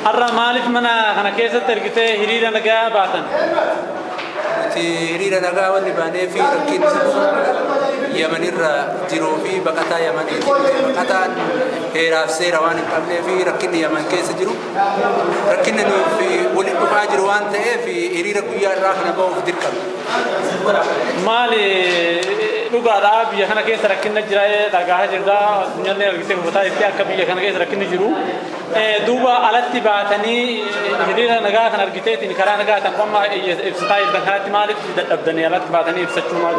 Har'a maaliif mana kana keessatti ergitee hiriira nagaa baatan? Nuti hiriira nagaa wanni baanee fi rakkinni Yamanirra jiruu fi baqataa Yamaniiti. Baqataan heeraaf seera waan hin qabnee fi rakkinni Yaman keessa jiru rakkinni nuuf waliin dhufaa jiru waan ta'eef hiriira guyyaa irraa kana ba'uuf dirqama. Maali, dhugaadha, biyya kana keessa rakkinna jira dhagaa jirra, addunyaallee argitee hubataa jirti akka biyya kana keessa rakkinni jiru. Duuba alatti baatanii hiriira nagaa kan argiteetiin karaa nagaa kan amma ibsataa jirtan kanatti maaliif dadhabdanii alatti baatanii ibsachuu maal?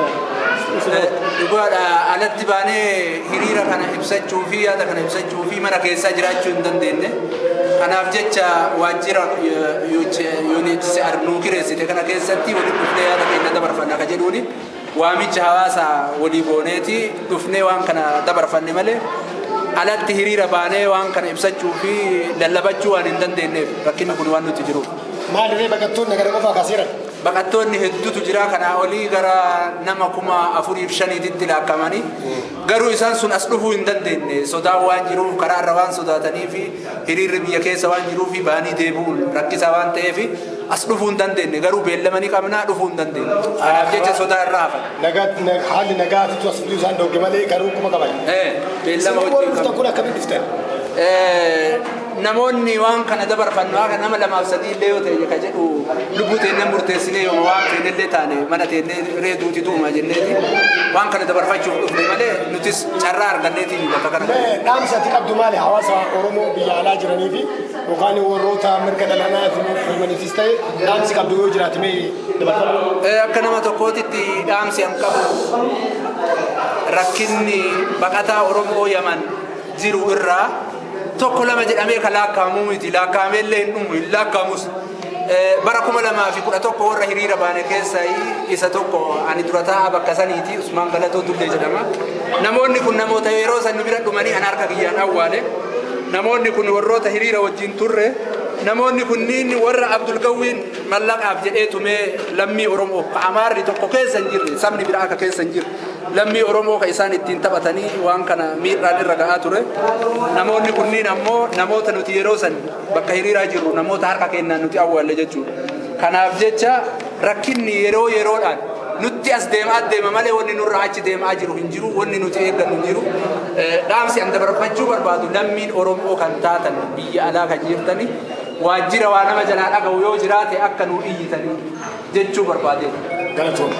Dhugaadha, alatti baanee hiriira kana ibsachuu fi yaada kana ibsachuu fi mana keessaa jiraachuu hin dandeenye. Kanaaf jecha waajjira UNHCR nuu kireessite kana keessatti waliin dhufnee yaada keenya dabarfanna ka jedhuuni waamicha hawaasa walii gooneeti dhufnee waan kana dabarfanne malee alatti hiriira baanee waan kana ibsachuu fi lallabachuu waan hin dandeenyeef rakkinni kun waan nuti jiruuf. Maalirree baqattoonni gara qofaa kaaseeran? Baqattoonni hedduutu jira, kanaa olii gara nama 4,500tti laakkamanii, garuu isaan sun as dhufuu hin dandeenye, sodaan waan jiruuf, karaa irra waan sodaatanii fi hiriirri biyya keessa waan jiruuf baanii deebi'uun rakkisaa waan ta'eef as dhufuu hin dandeenye. Garuu beellamanii qabnaa, dhufuu hin dandeenye. Kanaaf jecha sodaa irraa hafan. Haalli nagaatitu as fiduu isaan dhoogge malee garuu kuma qaban. Beellama Warri wajjin dhuftan qabna. kun akkamitti dhuftan? Namoonni waan kana dabarfannu akka nama lamaaf sadii illee yoo ta'e ka jedhu lubbuu teennee murteessinee yoo waan feene taane mana teennee reeduuti tuuma jenneeti waan kana dabarfachuuf dhufne malee nutis carraa arganneetiin bakka kana. Dhaamsa ati qabdu maali hawaasa Oromoo biyya alaa jiranii fi yookaan warroota mirga dhala namaatiif falmaniifis ta'e, dhaamsi qabdu yoo jiraate mee dabarfadhu? Akka nama tokkootitti dhaamsi an qabu, rakkinni baqataa Oromoo Yaman jiru irraa tokko lama jedhamee ka lakkaa'amuu miti, lakkaa'amee illee hin dhumu, hin lakkaa'amus. Bara 2011 warra hiriira baane keessaa isa tokko ani dura taa'aa bakka saniiti, Usmaan Galatoo Tullee jedhama. Namoonni kun namoota yeroo san nu bira dhumanii an harka kiyyaan awwaale. Namoonni kun warroota hiriira wajjin turre. Namoonni kunniin warra Abdulgawwiin mallaqaaf jedhee tumee lammii Oromoo ka Amaarri tokko keessa hin jirre, sabni biraa akka keessa hin jirre, lammii Oromoo ka isaan ittiin taphatanii waan kana miidhaan irra ga'aa ture. Namoonni kunniin ammoo namoota nuti yeroo san bakka hiriiraa jirru namoota harka kennaan nuti awwaalle jechuudha. Kanaaf jecha rakkinni yeroo yeroodhaan nutti as deemaa deema malee wanni nurraa achi deemaa jiru hin jiru, wanni nuti eeggannu hin jiru. Dhaamsi an dabarfachuu barbaadu, lammiin Oromoo kan taatan biyya alaa kan jirtani waajjira waa nama jalaa dhaga'u yoo jiraate akka nuu iyyitanii jechuu barbaade. Galatooma.